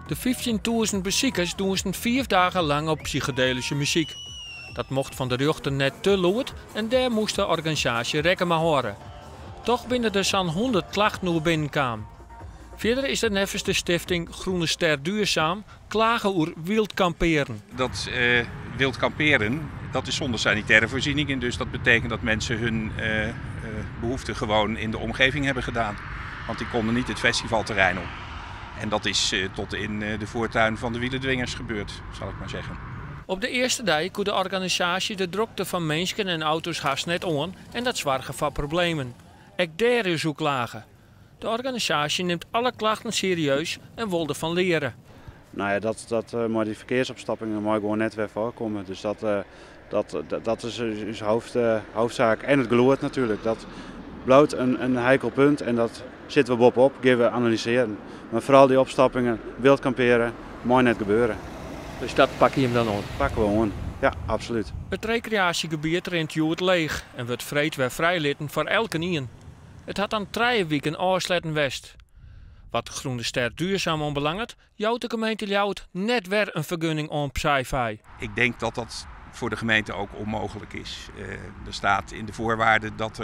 De 15.000 besikers dûnsen 5 dagen lang op psychedelische muzyk. Dat mocht fan de rjochter net te lûd en dêr moast de organisaasje rekken mei hâlde. Dochs binne der sa'n 100 klachten oer binnenkaam. Fierder is der neffens de stifting Groene Ster Duurzaam klagen oer wyld kampearen. Dat wild kamperen, dat is zonder sanitaire voorzieningen. Dus dat betekent dat mensen hun behoeften gewoon in de omgeving hebben gedaan. Want die konden niet het festivalterrein op. En dat is tot in de voortuin van de wielendwingers gebeurd, zal ik maar zeggen. Op de earste dei koe de organisaasje de drokte fan minsken en auto's hast net oan en dat soarge foar problemen. Ek dêr is oer klage. De organisaasje nimt alle klachten serieus en wol derfan leare. Nou ja, dat mei dy ferkearsopstappingen mei gewoan net wer foarkomme. Dus dat is ús hoofdzaak. En it gelûd natuerlik. Dat bliuwt in heikel punt en dat sitte we boppe-op, gean we analysearjen. Mar foaral dy opstappingen, wyld kampearje, mei net gebeure. Dus dat pakke jim dan oan? Pakke we oan, ja, absolút. It rekreaasjegebiet rint hjoed leech en wurdt freed wer frijlitten foar elkenien. It hat dan 3 wiken ôfsletten west. Wat Groene Ster Duurzaam oanbelanget, jout de gemeente Ljouwert net wer in fergunning oan Psy-Fi. Ik denk dat dat voor de gemeente ook onmogelijk is. Er staat in de voorwaarden dat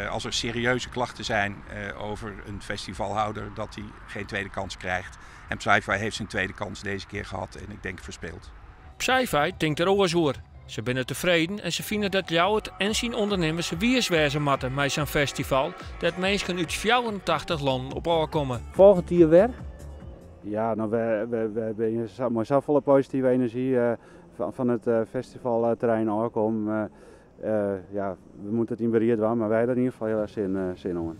als er serieuze klachten zijn over een festivalhouder, dat hij geen tweede kans krijgt. En Psy-Fi heeft zijn tweede kans deze keer gehad en ik denk verspeeld. Psy-Fi tinkt der oars oer. Se binne tefreden en se fine dat Ljouwert en syn ûndernimmers wiis wêze moatte mei sa'n festival dêr't minsken út 84 lannen op ôfkomme. Folgjend jier wer? Ja, no, wy binne mei safolle positive enerzjy fan it festivalterrein ôfkommen. Ja, we moatte it yn beried dwaan, mar wy hawwe der yn ieder gefal hiel erch sin oan.